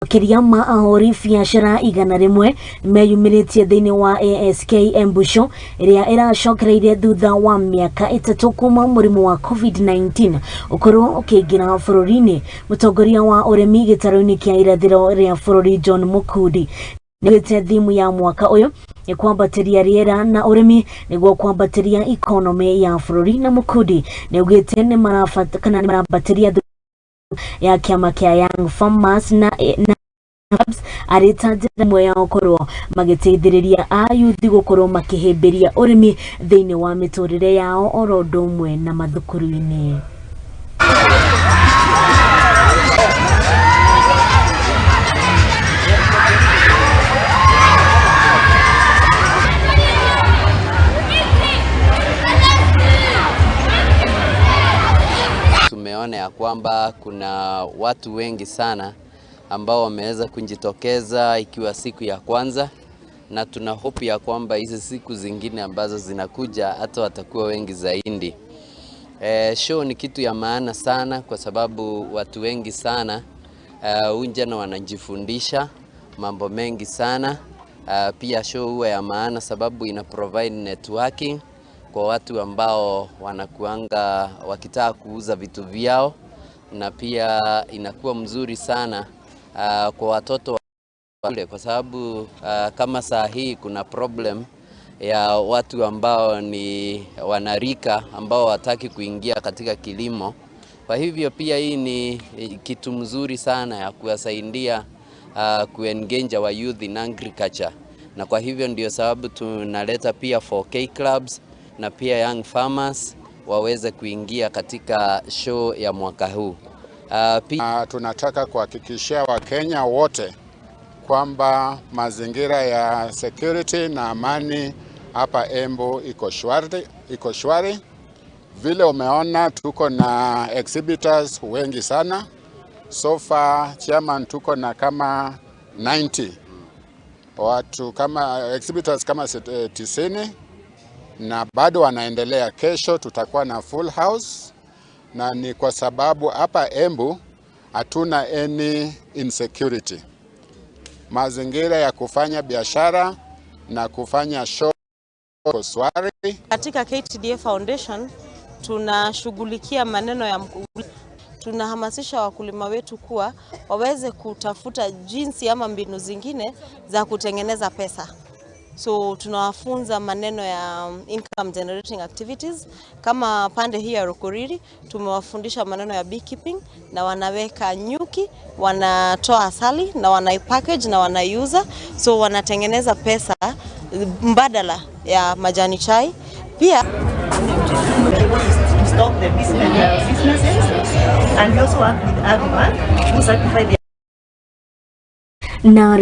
Makĩria ma ahũri biacara 100 meyumĩrĩtie thĩinĩ wa ASK Embu Show ĩrĩa ĩracokereirie thutha wa mĩaka 3 kuma mũrimũ wa COVID-19 ũkorwo ũkĩingĩra bũrũri-inĩ. Mũtongoria wa ũrĩmi gĩtarũ-inĩ kĩa irathĩro rĩa bũrũri John Mukundi nĩaugĩte thimu ya mwaka ũyũ nĩ kwambatĩria rĩera na ũrĩmi nĩguo kwambatĩria ikonomĩ ya bũrũri. Na Mukundi nĩaugĩte nĩ marambatĩria ya kĩama kĩa Young Farmers na Clubs arĩ ta njĩra ĩmwe ya gũkorwo magĩteithĩrĩria ayuthi gũkorwo makĩhĩmbĩria ũrĩmi thĩinĩ wa mĩtũrĩre yao oro ũndũ ũmwe na mathukuru-inĩ. Tumeona ya kwamba kuna watu wengi sana ambao wameweza kujitokeza ikiwa siku ya kwanza, na tuna hope ya kwamba hizi siku zingine ambazo zinakuja hata watakuwa wengi zaidi. Show ni kitu ya maana sana kwa sababu watu wengi sana unja na wanajifundisha mambo mengi sana. Pia show huwa ya maana sababu ina provide networking kwa watu ambao wanakuanga wakitaka kuuza vitu vyao, na pia inakuwa mzuri sana kwa watoto wale, kwa sababu kama saa hii kuna problem ya watu ambao ni wanarika ambao wataki kuingia katika kilimo. Kwa hivyo pia hii ni kitu mzuri sana ya kuwasaidia kuengage our youth in agriculture, na kwa hivyo ndio sababu tunaleta pia 4K clubs na pia young farmers waweze kuingia katika show ya mwaka huu. Tunataka kuhakikishia Wakenya wote kwamba mazingira ya security na amani hapa Embu iko shwari, iko shwari. Vile umeona tuko na exhibitors wengi sana. So far chairman, tuko na kama 90 watu kama exhibitors kama 90 na bado wanaendelea. Kesho tutakuwa na full house, na ni kwa sababu hapa Embu hatuna any insecurity. Mazingira ya kufanya biashara na kufanya show shwari. Katika KTDA Foundation tunashughulikia maneno ya mkulima. Tunahamasisha wakulima wetu kuwa waweze kutafuta jinsi ama mbinu zingine za kutengeneza pesa. So tunawafunza maneno ya income generating activities. Kama pande hii ya Rukuriri tumewafundisha maneno ya beekeeping, na wanaweka nyuki, wanatoa asali na wanaipackage na wanaiuza, so wanatengeneza pesa mbadala ya majani chai pia. To stock the businesses, and we also work with Agribank who certify the Na